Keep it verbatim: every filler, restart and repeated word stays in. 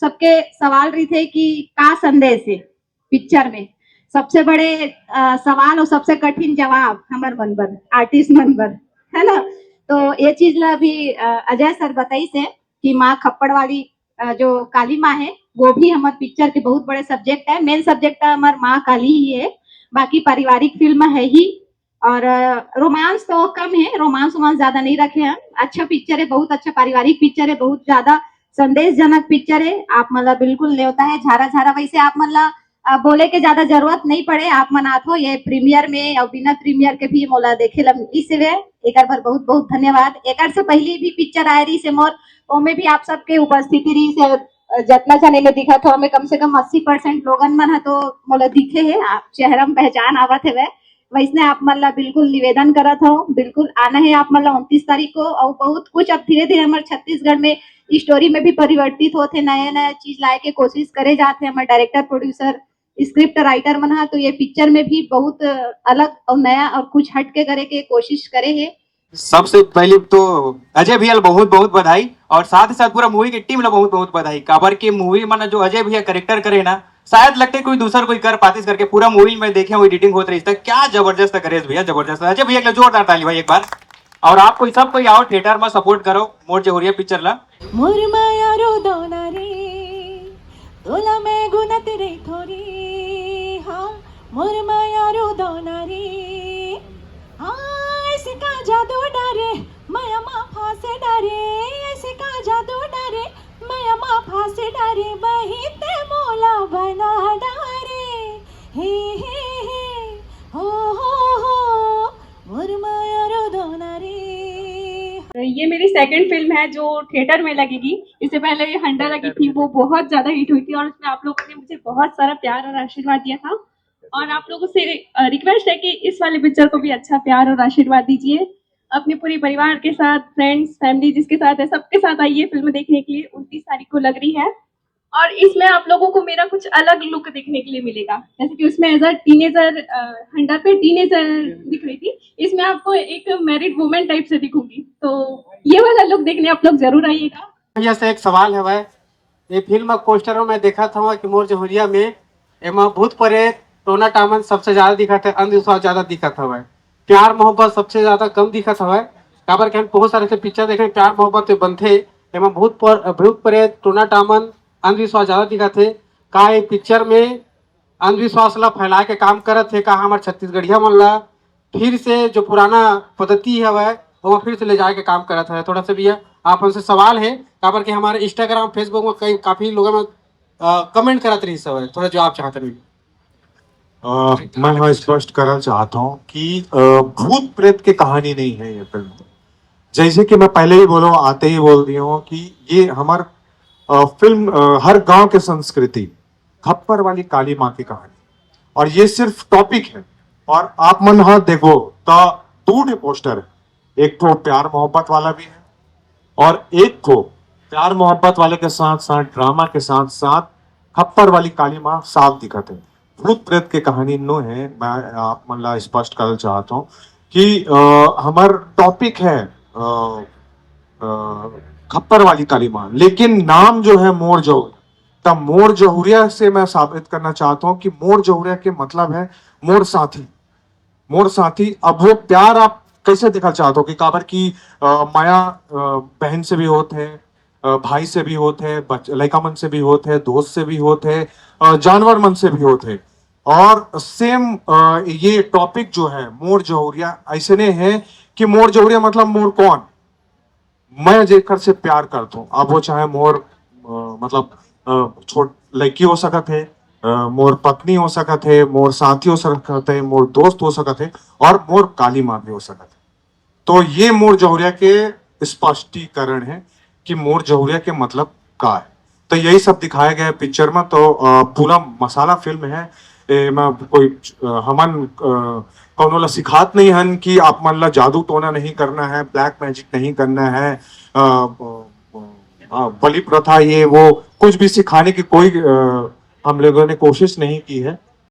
सबके सवाल रहिथे कि का संदेश हे पिक्चर में। सबसे बड़े अ, सवाल और सबसे कठिन जवाब हमर मन बर, आर्टिस्ट मन बर, है ना? तो ये चीज ला भी अ, अजय सर बताइस हे कि माँ खप्पड़ वाली अ, जो काली माँ है, वो भी हमर पिक्चर के बहुत बड़े सब्जेक्ट है। मेन सब्जेक्ट तो हमर माँ काली ही है, बाकी पारिवारिक फिल्म है ही। और रोमांस तो कम है, रोमांस वोमांस ज्यादा नहीं रखे हैं। अच्छा पिक्चर है, बहुत अच्छा पारिवारिक पिक्चर है, बहुत ज्यादा संदेशजनक पिक्चर है। आप मन ला बिल्कुल नेवता है झारा झारा। वैसे आप मन ला अ, बोले के ज्यादा जरूरत नहीं पड़े, आप मन आथो ये प्रीमियर में और बिना प्रीमियर के भी मोला देखे ला मिलिस हवे। एकर बर बहुत बहुत धन्यवाद। एकर से पहले भी पिक्चर आए रहिस हे मोर, ओमे भी आप सबके उपस्थिति रहिस हे। अ, जतना झन एमे दिखत हो, ओमे कम से कम अस्सी परसेंट लोगन मन ह तो मोला दिखे हे, आप चेहरा में पहचान आवत हवे। वैसने आप मन ला बिल्कुल निवेदन करत हो, बिल्कुल आना है आप मन ला उनतीस तारीख को। और बहुत कुछ अब धीरे धीरे हमारे छत्तीसगढ़ में स्टोरी में भी परिवर्तित होत है, नया नया चीज लाए के कोशिश करे जात है हमारे डायरेक्टर प्रोड्यूसर स्क्रिप्ट राइटर मन हा। तो ये पिक्चर में भी बहुत अलग और नया और कुछ हट के करे के कोशिश करे है। सबसे पहले तो अजय भैया ला बहुत बहुत बधाई और साथ ही साथ पूरा मूवी के टीम ला बहुत बहुत बधाई। काबर के मूवी में जो अजय भैया कैरेक्टर करे ना, शायद लगते कोई दूसर कोई कर पातिस करके। पूरा मूवी में देखे हूँ, एडिटिंग होत रही, क्या जबरदस्त करे भैया, जबरदस्त। अजय भैया के लिए जोरदार ताली भाई एक बार। और आप कोई सब कोई आओ थिएटर में सपोर्ट करो मोर जहुरिया पिक्चर ला। मोर माया रो दोना रे, तोला मैं गुनत रे थोरी। हाँ, मोर माया रो दोना रे। हाँ, ऐसे का जादू डारे, माया मा फांसे डारे। ऐसे का जादू डारे, माया मा फांसे डारे, बहिन ते मोला बना डारे। हे हे हे, हो हो हो, मोर माया रो दोना रे। ये मेरी सेकंड फिल्म है जो थिएटर में लगेगी। इससे पहले ये हंडा लगी थी, वो बहुत ज्यादा हिट हुई थी और उसमें आप लोगों ने मुझे बहुत सारा प्यार और आशीर्वाद दिया था। और आप लोगों से रिक्वेस्ट है कि इस वाली पिक्चर को भी अच्छा प्यार और आशीर्वाद दीजिए। अपने पूरे परिवार के साथ, फ्रेंड्स, फैमिली जिसके साथ है, सबके साथ आइए फिल्म देखने के लिए। उनतीस तारीख को लग रही है और इसमें आप लोगों को मेरा कुछ अलग लुक देखने के लिए मिलेगा। जैसे कि उसमें एज अ टीनेजर, हंडा पे टीनेजर दिख रही थी, इसमें आपको एक मैरिड वुमेन टाइप से दिखूंगी। तो ये वाला लुक देखने आप लोग जरूर आइएगा। भैया से एक सवाल है भाई, ये फिल्म पोस्टर में देखा था कि मोर जहुरिया में एमा भूत प्रेत, टोना टामन सबसे ज्यादा दिखत है, अंधविश्वास ज्यादा दिखत हवय, प्यार मोहब्बत सबसे ज्यादा कम दिखत हवय। काबर के हम बहुत सारे से पिक्चर देखे, प्यार मोहब्बत से बनथे, एमा भूत पर भूत प्रेत, टोना टामन, अंधविश्वास ज्यादा दिखत हे। का ये पिक्चर में अंधविश्वास ला फैलाए के काम करत हे? का हमर छत्तीसगढ़िया मन ला फिर से जो पुराना पद्धति हवय ओमा फिर से ले जाए के काम करत हवय? थोड़ा सा भैया आप हमसे सवाल है, काबर के हमारे इंस्टाग्राम, फेसबुक में कई काफी लोग में कमेंट करत रही हवय, थोड़ा जवाब चाहत रही। अ, मैं यहाँ स्पष्ट करना चाहता हूँ कि अ, भूत प्रेत की कहानी नहीं है ये फिल्म। जैसे कि मैं पहले ही बोला हूँ, आते ही बोल दिया हूँ कि ये हमार अ, फिल्म अ, हर गांव के संस्कृति, खप्पर वाली काली माँ की कहानी। और ये सिर्फ टॉपिक है। और आप मन हाँ देखो तो दू ठे पोस्टर है, एक ठो प्यार मोहब्बत वाला भी है और एक ठो प्यार मोहब्बत वाले के साथ साथ ड्रामा के साथ साथ खप्पर वाली काली माँ साफ दिखत है। भूत प्रेत के कहानी नो है। मैं आप मन ला स्पष्ट करना चाहता हूँ कि अ, हमार टॉपिक है अ, अ, खप्पर वाली काली माँ, लेकिन नाम जो है मोर जहुरिया। तब मोर जहुरिया से मैं साबित करना चाहता हूँ कि मोर जहुरिया के मतलब है मोर साथी। मोर साथी, अब वो प्यार आप कैसे देखना चाहते हो कि काबर की अ, माया अ, बहन से भी होत है, अ, भाई से भी होत है, बच- लइका मन से भी होत है, दोस्त से भी होत है, अ, जानवर मन से भी होत है। और सेम ये टॉपिक जो है मोर जहुरिया ऐसे ने है कि मोर जहुरिया मतलब मोर कौन, मैं जेकर से प्यार करता हूँ, अब वो चाहे मोर अ, मतलब अ, छोट लड़की हो सकत है, अ, मोर पत्नी हो सकत है, मोर साथी हो सकत है, मोर दोस्त हो सकत है और मोर काली माँ भी हो सकत है। तो ये मोर जहुरिया के स्पष्टीकरण है कि मोर जहुरिया के मतलब का है। तो यही सब दिखाया गया है पिक्चर में। तो अ, पूरा मसाला फिल्म है। एमा कोई अ, हमन अ, कौनो ला सिखात नहीं हन कि आप मन ला जादू टोना नहीं करना है, ब्लैक मैजिक नहीं करना है, अ, अ, अ, बलि प्रथा, ये वो कुछ भी सिखाने की कोई अ, हम लोगों ने कोशिश नहीं की है।